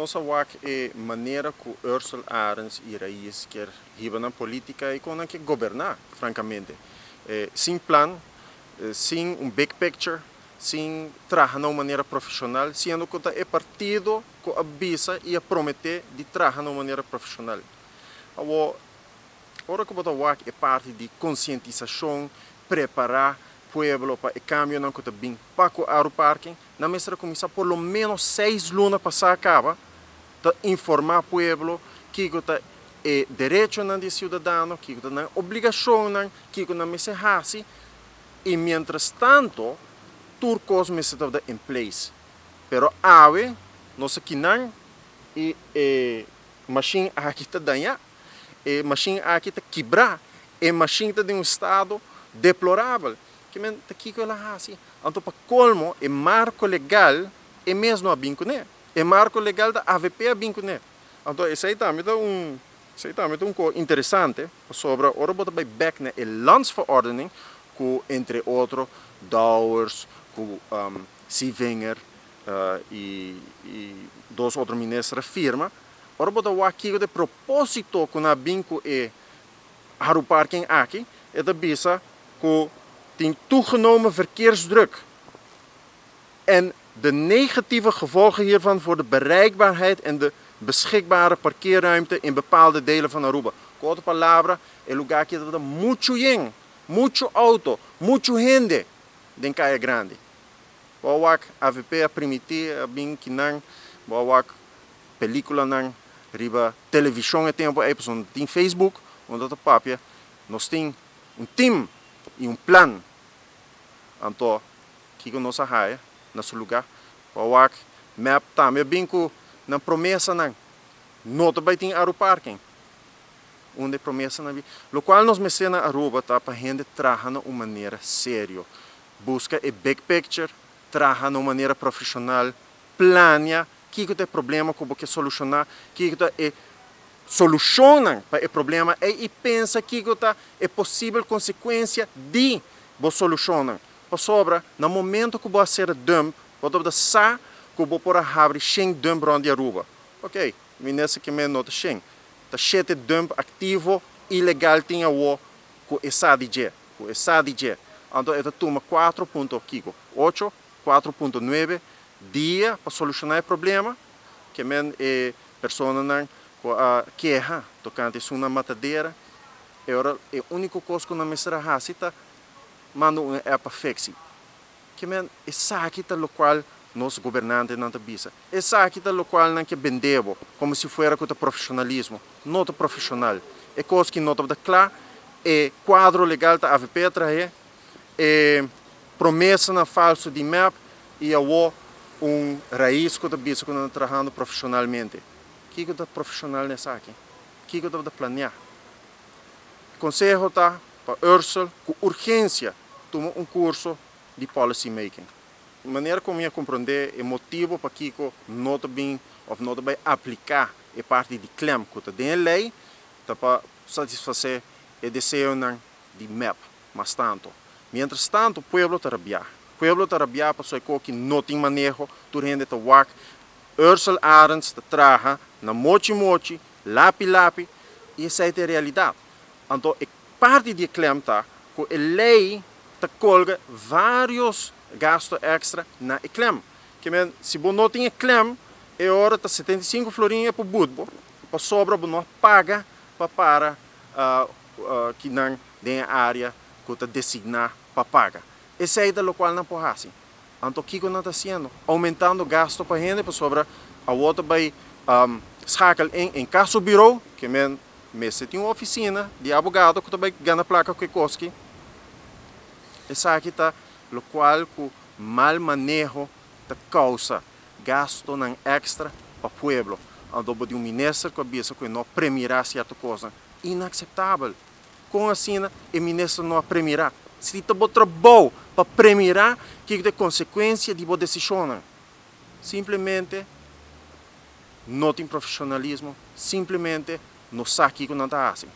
Nos a wak e manera ku Ursell Arends i Raiz kier hiba nan politica y con nan kier goberna, francamente. Sin plan, sin un big picture, sin traha na un manera profesional, siendo cu ta e partido cu a bisa y a promete di traha na un manera profesional. Awor, ora cu bo ta wak e parti di concientisacion, prepara pueblo pa e cambionan cu ta bin pa cu Aruparking, nan mester a cuminsa por lo menos 6 luna pasa caba ta informa pueblo kico ta e derechonan di ciudadano, kico ta nan obligacionnan, kico nan mester haci y mientras tanto tur cos mester ta in place. Pero awe nos akinan y e machine aki ta daña, e machine aki ta kibra, e machine ta den un estado deplorabel. Kemen ta kico el a haci? Anto pa colmo e marco legal e mes no a bin cune. E marco legal da AVP a bin cune. Anto esey tambe ta un cos interesante sobre ora bo ta bay back na e landsverordening cu entre otro Dowers, cu Sevinger y dos otro minister firma. Ora bo ta wak kico e proposito cu nan a bin cu e Aruparking aki, e ta bisa cu tin toegenomen verkeersdruk en de negatieve gevolgen hiervan voor de bereikbaarheid en de beschikbare parkeerruimte in bepaalde delen van Aruba. Cu otro palabra, e lugar aki ta mucho yen, mucho auto, mucho hende den Caya Grandi. Bo wak AVP a permiti a bin kinan, bo wak peliculanan riba television e tempo ey pasobra tin Facebook, unda ta papia, nos tin un team y un plan. Anto, kico nos a haya na su lugar? Bo wak MEP tambe bin cu nan promesanan. No ta bay tin Aruparking. Unda e promesanan bin. Lo cual nos mester na Aruba ta pa hende traha na un manera serio. Busca e big picture, traha na un manera profesional, planea kico ta e problema cu bo kier soluciona, kico ta e solucionnan pa e problema y pensa kico ta e posibel consecuencia di bo solucionnan. Pasobra, na momento cu bo a cera dump, bo ta sa cu bo por a habri 100 dump rond di Aruba. Ok, minister kemen no ta 100. Ta 7 dump activo ilegal tin awo cu e sa di dje, cu e sa di dje. Anto e ta tuma 4 punto kiko, 8, 4.9 dia pa soluciona e problema, kemen e personanan cu a keha tocante suna matadera, e ora e unico cos cu nan mester a haci ta manda un app pa fix e. Kemen esaki ta locual nos gobernantenan ta bisa. Esaki ta locual nan ke bende bo, como si fuera cu ta profesionalismo. No ta profesional. E cos cu no ta cla, e cuadro legal ta AVP a traha, e promesanan falso di MEP y awo un Raiz cu ta bisa cu nan ta trahando profesionalmente. Kico ta profesional n'esaki? Kico ta planea? Conseho ta pa Ursell cu urgencia tuma un curso di policy making. Manera con mi a comprende e motibo pa kico no ta bin of no ta bay aplica e parti di klem cu ta den ley ta pa satisface e deseonan di MEP mas tanto. Mientras tanto, pueblo ta rabia. Pueblo ta rabia pasobra cu no tin maneho, tur hende ta wak. Ursell Arends ta traha na mochi mochi, lapi lapi, y esey ta e realidad. Anto, e parti di klem ta cu e ley ta colga varios gasto extra na e klem. Kemen, si bo no tin e klem, e ora ta 75 florin e por boet bo, pasobra bo no paga pa para kinan den area cu ta designa pa paga. Esey ta locual nan por haci. Anto kico nan ta haciendo? Aumentando gasto pa hende pasobra awo ta bay schakel in incassobureau, kemen mester tin un oficina di abogado cu ta bay gana placa cu e cos aki. Esaki ta locual cu mal maneho ta causa gastonan extra pa pueblo. Anto bo di un minister cu a bisa cu no premira cierto cos. Inaceptabel. Con asina e minister no a premira? Si ta bo trabou pa premira, kico ta e consecuencia di bo decision? Simplemente no tin profesionalismo, simplemente no sa kico nan ta haci.